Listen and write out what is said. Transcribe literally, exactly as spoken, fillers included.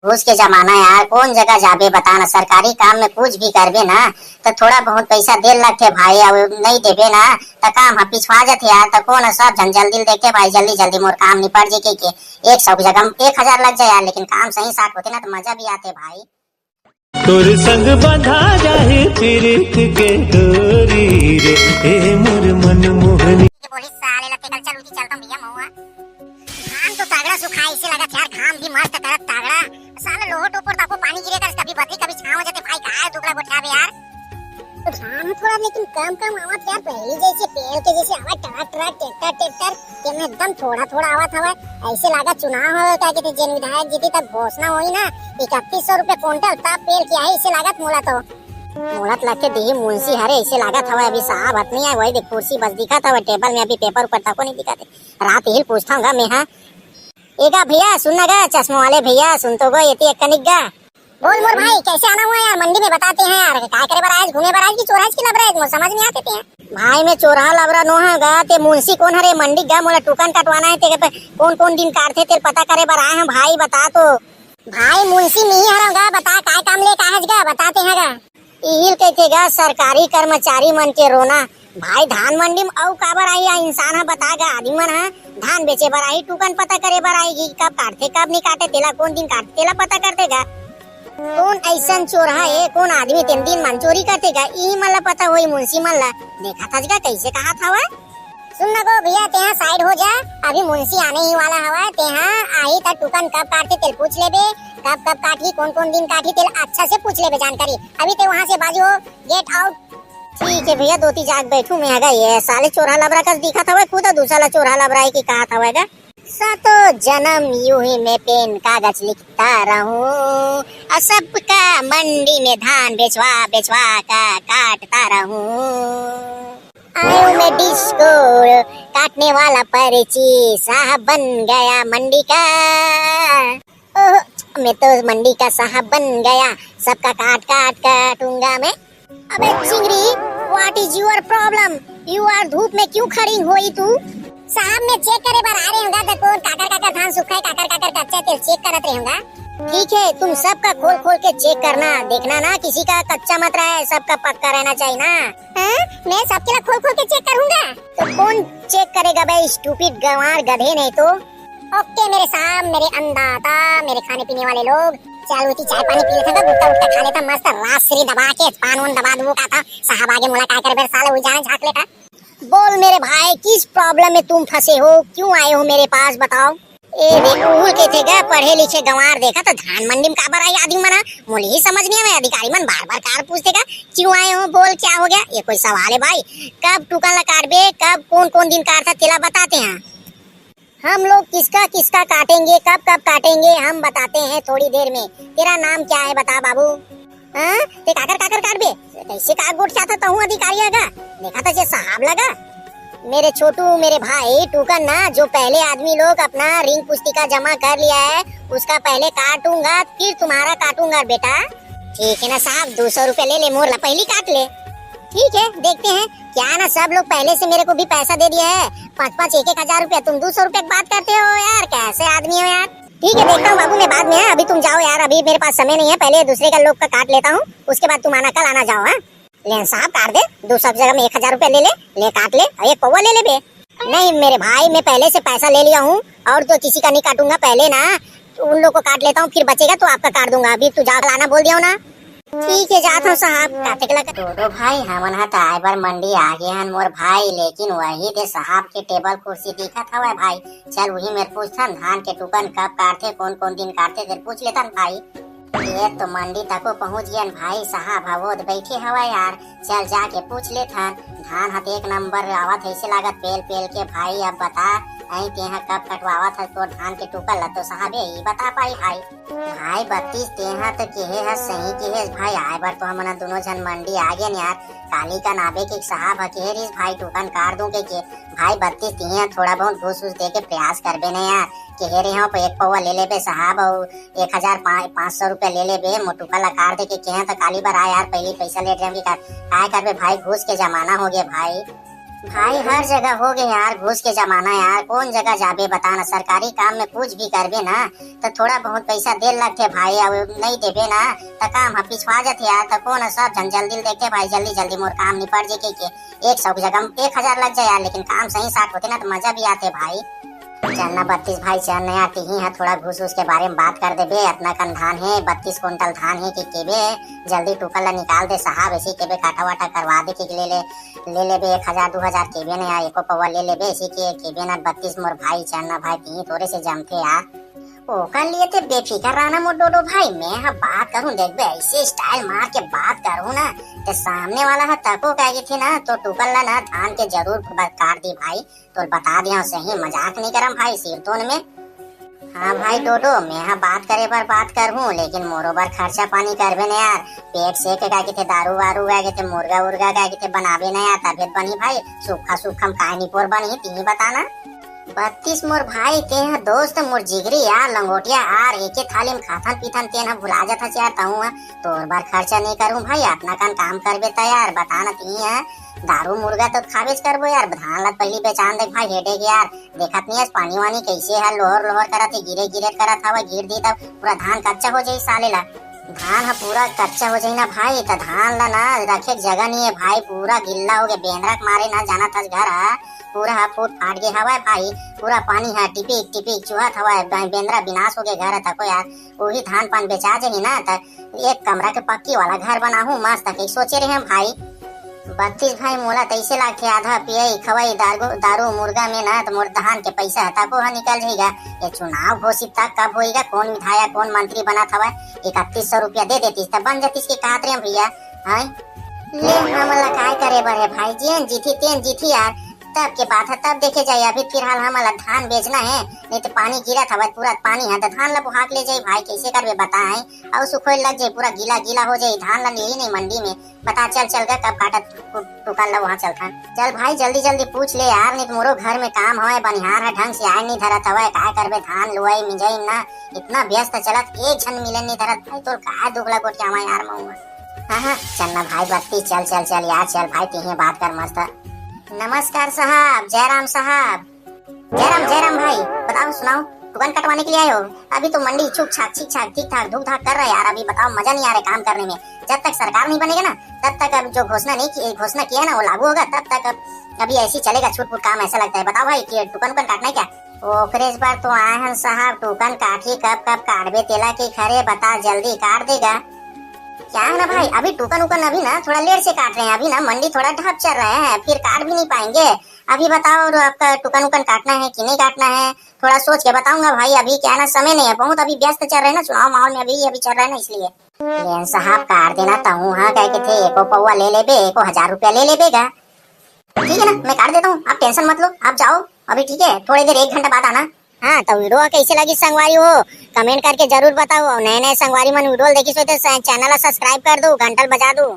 घूस के जमाना यार, कौन जगह जाबे बता ना, सरकारी काम में कुछ भी करबे ना, त थोड़ा बहुत पैसा दे लगथे भाई, अउ नहीं देबे ना, त काम ह पिछवा जाथे यार, त कौन ह, सब झन जल्दी देखे भाई, जल्दी जल्दी मोर काम निपट जे के, के एक सौ की जगह एक हजार लग जाए यार, लेकिन काम सही साट होते ना, त मजा भी आते भाई। तोर संग बंधा जाही प्रीत के डोरी रे, ए मोर मन मोहनी। ये बोली साले लते कल चल उठी चलता हूँ भैया महुआ। घाम तो तगड़ा सुखाए, इसे लगा यार घाम भी मस्त करत तगड़ा। साले लोहो टोपर ताको पानी गिरे कर, कभी बदली कभी छाँव हो जाते भाई, काय दुबला गोठिया बे यार। घाम थोड़ा लेकिन कम कम आवत यार, पहली जैसे पेल के जैसे आवाज टरा टरा ट्रैक्टर ट्रैक्टर, तेमे एकदम थोड़ा थोड़ा आवत हवय। ऐसे लागत चुनाव हवय का, कि जेन विधायक जीती तब घोषणा होई ना, इकतीस सौ रुपए कुंटल, तब पेल के आही, ऐसे लागत मोला तो। मोला तो लगथे देही मुंशी हरे, ऐसे लागत हवय अभी साहब हत नहीं आए, वही देख कुर्सी बस दिखत हवय, टेबल में अभी पेपर उपर तको नहीं दिखत हे। रात हिल पूछता हूँ गा मैं, हाँ। एगा भैया सुन ना गा, चश्मा वाले भैया सुन तो गो, ये एक कनिक गा। बोल मोर भाई, कैसे आना हुआ यार? मंडी में बताते हैं यार, काय करे बर आए, घूमे बर आए कि चोरहा के लबरा है, मोर समझ में आते हैं। भाई, मैं चोरहा लबरा नो हा गा, ते मुंशी कोन हरे मंडी गा, मोला टुकन कटवाना है, ते पे कौन कौन दिन काटथे, तेल पता करे बर आए हैं भाई, बता तो। भाई, मुंशी नहीं हरव गा, बता काय काम ले का हस गा, बताते हैं गा। इहिल कहिथे गा सरकारी कर्मचारी मन के रोना। भाई, धान मंडी में अउ काबर आई आ इंसान ह, बता गा, आदमी मन ह धान बेचे बर आई, टुकन पता करे बर आई कि कब काटथे, कब नहीं काटे, तेला कौन दिन काटथे, तेला पता करथे गा। कौन अइसन चोरहा हे, कौन आदमी तेन दिन मन चोरी करथे गा, इही मन ला पता होई, मुंशी मन ला। देखा था गा कैसे कहा था वह। सुन न गो भैया, तेहा साइड हो जा, अभी मुंशी आने ही वाला हवा। तेहा आही त टुकन कब काटथे तेल पूछ लेबे, कब कब काटही, कौन कौन दिन काटही तेल अच्छा से पूछ लेबे जानकारी। अभी ते वहां से बाजू हो, गेट आउट। ठीक है भैया, दोती जाग बैठू मैं आगा। ये साले चोरहा लबरा कस दिखत हवय, खुद दूसरा ला चोरहा लबरा है कि कहा था गा। सातों जन्म यूं ही मैं पेन कागज लिखता रहूं, और सबका मंडी में धान बेचवा बेचवा का काटता रहूं। आयो मैं डिस्को काटने वाला पर्ची, साहब बन गया मंडी का। ओह, मैं तो मंडी का साहब बन गया, सबका काट काट काटूंगा मैं। अबे चिंगरी, what is your problem? You are धूप में क्यों खड़ी होई तू? साहब, मैं चेक करे बर आ रहे होंगा, देखो काकर काकर धान सूखा है, काकर काकर कच्चा है, तेल चेक करत रहे होंगा। ठीक है, तुम सबका खोल खोल के चेक करना, देखना ना किसी का कच्चा मत रहे, सबका पक्का रहना चाहिए ना। हाँ, मैं सबके ला खोल खोल के चेक करूंगा। तो कौन चेक करेगा बे, स्टूपिड गंवार गधे नहीं तो। ओके मेरे साहब, मेरे अन्नदाता, मेरे खाने पीने वाले लोग, चल उठी चाय पानी पी लेता, गुटखा उटखा खा लेता, मस्त राजश्री दबा के, पान वान दबा दूं का था, साहब आगे मुलाकात करे, फिर साले वही जाए झांक लेता। बोल मेरे भाई, किस प्रॉब्लम में तुम फंसे हो, क्यों आए हो मेरे पास, बताओ। ए देखो, उहुल के थे गा पढ़े लिखे गंवार, देखा तो धान मंडी में काबर आई आदमी मना, मोला ही समझ नहीं आवे, अधिकारी मन बार बार कार पूछते का, क्यों आए हो, बोल क्या हो गया, ये कोई सवाल है भाई। कब टुकन ला काटबे, कब कौन कौन दिन काटता तेला बताते हैं। हम लोग किसका किसका काटेंगे, कब कब काटेंगे, हम बताते हैं थोड़ी देर में। तेरा नाम क्या है, बता बाबू। हाँ, ते काकर काकर काटबे? कैसे का गोठ चाहता तहूँ अधिकारी आगा? देखा था जे साहब लगा। मेरे छोटू, मेरे भाई, टूकन ना, जो पहले आदमी लोग अपना रिंग पुस्तिका जमा कर लिया है, उसका पहले काटूंगा, फिर तुम्हारा काटूंगा बेटा। ठीक है ना साहब, दो सौ रुपया ले ले, मोर ला पहली काट ले। ठीक है, देखते हैं, क्या ना सब लोग पहले से मेरे को भी पैसा दे दिया है, पाँच पाँच एक एक हजार रुपया, तुम दो सौ रुपया की बात करते हो यार, कैसे आदमी हो यार। ठीक है, देखता हूँ बाबू मैं बाद में, हाँ, अभी तुम जाओ यार, अभी मेरे पास समय नहीं है, पहले दूसरे का लोग का काट लेता हूँ, उसके बाद तुम आना, कल आना जाओ, हाँ। ले साहब काट दे, दो सौ की जगह में एक हजार रुपया ले ले, ले काट ले, और एक पौवा ले ले बे। नहीं मेरे भाई, मैं पहले से पैसा ले लिया हूँ और तो किसी का नहीं काटूंगा, पहले ना उन लोग को काट लेता हूँ, फिर बचेगा तो आपका काट दूंगा। अभी तू जा लाना बोल दिया हूँ ना। ठीक है, जात हूँ साहब, काटे के लगा। दो दो भाई, हमन ह त आए बर मंडी आ गए हन मोर भाई, लेकिन वही दे साहब के टेबल कुर्सी दिखत हवय भाई। चल वही मेर पूछथन, धान के टुकन कब काटथे, कौन कौन दिन काटथे, तेर पूछ लेथन भाई। ये तो मंडी तको पहुंच गयन भाई साहब, ह वो बैठे हवय यार। चल जाके पूछ लेथन, धान ह त एक नंबर आवत है, ऐसे लागत पेल पेल के भाई। अब बता, अई तेहा कब कटवावत हस तोर धान के टुकल ल तो साहब यही बता पाई भाई। भाई बत्तीस, तेहा तो केहे हस, सही केहे हस भाई, आए बर तो हमन दोनों झन मंडी आ गेन यार। काली का नाबे के साहब ह केहे रिस भाई टुकन काट दूं के, के भाई बत्तीस, तेहा थोड़ा बहुत घूस उस दे के प्रयास करबे न यार। केहे रे हो एक पौवा ले लेबे साहब, अउ एक हजार पाँच सौ रुपया ले लेबे, मोटुका ला काट दे के केहा त काली बर आ यार, पहली पैसा लेट जाम की का, काय करबे भाई, घूस के जमाना हो गया भाई। भाई, हर जगह हो गए यार घूस के जमाना यार। कौन जगह जाबे बता ना, सरकारी काम में कुछ भी करबे ना तो थोड़ा बहुत पैसा दे लगथे भाई। अब नहीं देबे ना तो काम ह पिछवा जाथे यार। तो कौन ह, सब झन जल्दी देखथे भाई, जल्दी जल्दी मोर काम निपट जे के, के एक सौ की जगह एक हजार लग जाए यार, लेकिन काम सही साट होते ना तो मजा भी आथे भाई। चल ना बत्तीस भाई, चल ना यार, तिही ह थोड़ा घूस घूस के बारे में बात कर देबे। अतना कन धान हे, बत्तीस कुंटल धान हे कि केबे, जल्दी टुकन ला निकाल दे साहब, ऐसे केबे काटा वाटा करवा दे कि ले ले, ले लेबे एक हजार दू हजार केबे ना यार, एको पौवा ले लेबे, ऐसे के केबे ना बत्तीस मोर भाई, चल ना भाई, तिही तोरे से जमथे यार। ओकर लिए ते बेफिकर रहना मोर डोडो भाई, मैं ह बात करूं, देखबे ऐसे स्टाइल मार के बात करूं ना, ते सामने वाला ह तको कह के थे ना, तो टुकन ला ना धान के जरूर ब-, काट दी भाई। तोल बता दिया सही, मजाक नहीं करम भाई, सिरतोन में। हाँ भाई डोडो, मैं हा बात करे बर बात करहूँ, लेकिन मोरो बर खर्चा पानी करबे न यार। पेट से के का किथे दारू वारू का किथे मुर्गा उर्गा का किथे बनाबे न यार, तबीयत बनी भाई। सूखा सूखा म काय निपोर बनी, तिही बताना। बत्तीस मोर भाई, ते ह दोस्त मोर जिगरी यार, लंगोटिया आर, एके थाली म खाथन पीथन, तेन ह भुला जाथस यार, तहूँ ह। तोर बर खर्चा नहीं करूँ भाई, अपना कन काम करबे त यार, बता ना तिही ह। दारू मुर्गा तो खाबेच करबो यार, धान ला पहली बेचान दे भाई, हेडे के यार, देखत नहीं हस पानी वानी कैसे है, लोहर लोहर करत है, गिरे गिरे करत हवा, गिर दी तब पूरा धान कच्चा हो जाई साले ला। धान ह पूरा कच्चा हो जाई ना भाई, त धान ला ना रखे के जगह नहीं है भाई, पूरा गिल्ला हो गया, बेंदरा के मारे ना जाना था घर ह, पूरा ह फूट फाट गए हवा भाई, पूरा पानी ह टिपिक टिपिक चुहत हवा, बे-, बेंदरा विनाश हो गए घर ह, तको यार, वही धान पान बेचा जाही ना, त एक कमरा के पक्की वाला घर बनाहूँ मस्त, कई सोचे रहे हम भाई। बत्तीस भाई, मोला तैसे लागथे, आधा पियई खवई दारू, दारू मुर्गा में ना, त मोर धान के पैसा ह, तको ह निकल जाएगा। ये चुनाव घोषित तक कब होएगा, कौन विधायक, कौन मंत्री बनत हवय, इकतीस सौ रुपया दे देतीस, त बन जातीस के कहत रहे हम भैया, हैं? ले, हमन ला काय करे बर है भाई, जेन जीती, तेन जीती यार, तब के बात है, तब देखे जाए। अभी फिलहाल हमन ला धान बेचना है, नहीं तो पानी गिरत हवय, पूरा पानी है, त धान ला बोहा के ले जाई भाई, कैसे करबे बताए? अउ सुखोए लग जाई, पूरा गीला गीला हो जाई, धान ला लेही नहीं मंडी में। बता, चल, चल गा, कब काटत टु-, टुकन ला वहाँ चलथन। चल भाई, जल्दी जल्दी पूछ ले यार, नहीं तो मोरो घर में काम हवय, बनिहार ह ढंग से आए नहीं धरत हवय, काय करबे, धान लुआई मिंजाई ना, इतना व्यस्त चलत, एक झन मिले नहीं धरत भाई, तोर काय दुख ला गोठियावा यार मऊआ। हाँ हाँ, चल ना भाई बत्ती, चल चल चल यार, चल भाई, तिही बात कर मस्त। नमस्कार साहब, जयराम साहब। जयराम, जयराम भाई, बताओ, सुनाओ, टुकन कटवाने के लिए आए हो? अभी तो मंडी छुक छाक, छीक छाक, ठीक ठाक, धूक धाक कर रहा है यार। अभी बताओ, मजा नहीं आ रहा है काम करने में। जब तक सरकार नहीं बनेगा ना, तब तक अब जो घोषणा नहीं की, घोषणा किया है ना, वो लागू होगा, तब तक अब अभी ऐसे ही चलेगा छुटपुट काम, ऐसा लगता है। बताओ भाई, कि टुकन उकन काटना है क्या? ओकरे बर तो आए हन साहब, टुकन काटी, कब कब काटबे तेला के खरे, बता, जल्दी काट देगा। क्या है ना भाई, अभी टुकन उकन अभी ना थोड़ा लेट से काट रहे हैं, अभी ना मंडी थोड़ा ढप चल रहा है, फिर काट भी नहीं पाएंगे। अभी बताओ, और आपका टुकन उकन काटना है कि नहीं काटना है, थोड़ा सोच के बताऊंगा भाई। अभी क्या है ना, समय नहीं है बहुत, अभी व्यस्त चल रहे हैं ना, चुनाव माहौल में अभी, अभी चल रहा है ना, इसलिए। लेन साहब, काट देना तहूँ, हाँ, कह के थे, एको पौवा ले लेबे, एको हजार रुपया ले लेबे गा। ठीक है ना, मैं काट देता हूँ, आप टेंशन मत लो, आप जाओ अभी, ठीक है, थोड़ी देर, एक घंटा बाद आना। हाँ, तो वीडियो कैसे लगी संगवारी हो, कमेंट करके जरूर बताओ। और नए नए संगवारी मन वीडियो देखी सो तो चैनल ला सब्सक्राइब कर दो, घंटल बजा दो।